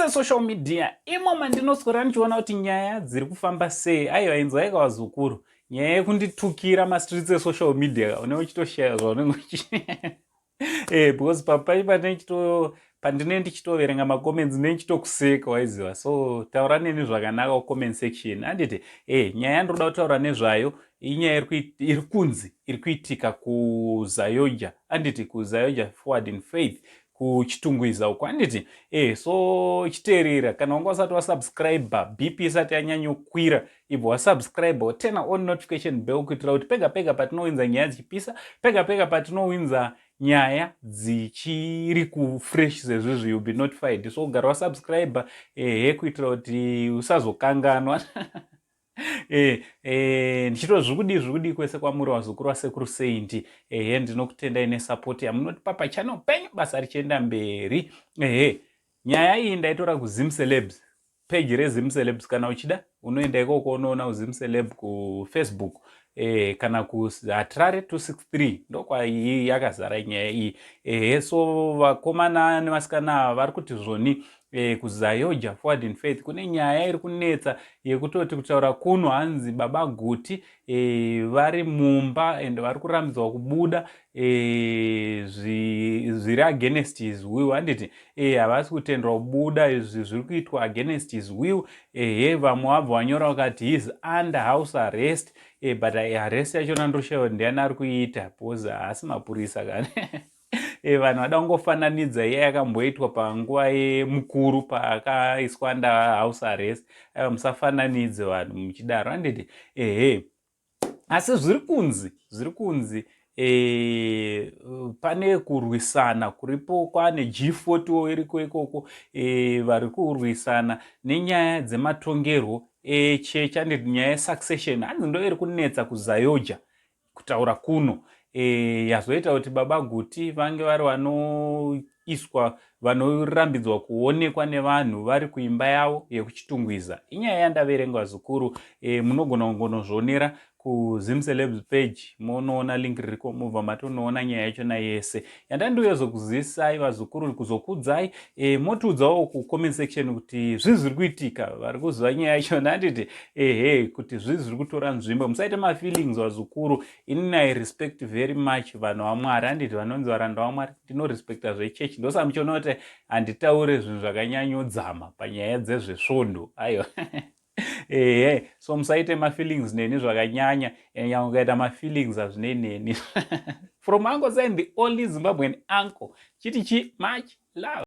Esocial media imo mandinoswera ndichiona kuti nyaya dziri kufamba sei. Aiwa, inzwaika vazukuru, nyaya yekunditukira mastreets esocial media, une uchitoshaya zvaunenge uchi because papai pandine ndichitoverenga macomments ndichitokuseka, waiziva. So taura neni zvakanaka kucomment section, handiti? Nyaya yandiroda kutaura nezvayo inyaya iri kunzi iri kuitika kuZAOGA, handiti? KuZAOGA Forward in Faith kuChitungwiza uko, handiti? So chiteerera, kana wanga usati wasubscribe, BP isati yanyanyokwira, ibva wasubscribe, woturn on notification bell kuitira kuti pega pega patinowinza nyaya dzichipisa, pega pega patinowinza nyaya dzichiri kufresh sezvizvi, you'll be notified. So ugara wasubscribe, ehe, kuitira kuti usazokanganwa. Ndichito zviri kudii kwese kwamuri vazukuru vaSekuru Saint? Ehe, ndinokutendai nesupport yamunotipa pachannel penyu, basa richienda mberi. Ehe, nyaya iyi ndaitora kuZim Celebs page reZim Celebs. Kana uchida unoenda ikoko unoona kuZim Celeb kuFacebook, kana kuHatirare 263, ndokwa yakazara nyaya iyi. Ehe, so vakomana nevasikana ava vari kuti zvoni kuZAOGA Forward in Faith kune nyaya iri kunetsa yekutoti kutaura kuno hanzi Baba Guti vari mumba and vari kurambidzwa kubuda zviri against his will, handiti? Havasi kutenderwa kubuda, izvi zviri kuitwa against his will. Ehe, vamwe vabva vanyora vakati he is under house arrest, but arrest yachona ndoshayiwa ndiani ari kuiita because haasi mapurisa kani. Vanhu vada kungofananidza iya yakamboitwa panguva yemukuru paakaiswa under house arrest. Aiwa, musafananidze vanhu muchidaro, handiti? Ehe, asi zviri kunzi pane kurwisana kuripo kwane G40 iriko ikoko, vari kurwisana nenyaya dzematongerwo echechi, handiti? Nyaya yesuccession hanzi ndo iri kunetsa kuZAOGA kutaura kuno, yazoita kuti Baba Guti vange vari vanoiswa, vanorambidzwa kuonekwa nevanhu vari kuimba yavo yekuChitungwiza. Inyaya yandaverenga zukuru. Munogona kungonozvionera kuZimcelebs page, munoona link ririko, mubva matonoona nyaya yachona yese. Yandandiyozokuzisai vazukuru, kuzokudzai, motiudzawo kucomment section kuti zvii zviri kuitika, vari kuziva nyaya yachona, handiti? Ehe, kuti zvii zviri kutora nzvimbo. Musaite mafeelings vazukuru. Inini I respect very much vanhu vaMwari, handiti? Vanonzi varanda vaMwari, ndinorespekta zvechechi, ndosaka muchiona kuti handitaure zvinhu zvakanyanyodzama panyaya dzezvesvondo. Aiwa, ehe, so musaite mafeelings neni zvakanyanya. Nyange ukaita mafeelings, hazvinei neni. From Uncle Saint, the only Zimbabwean uncle, chiti chi much love.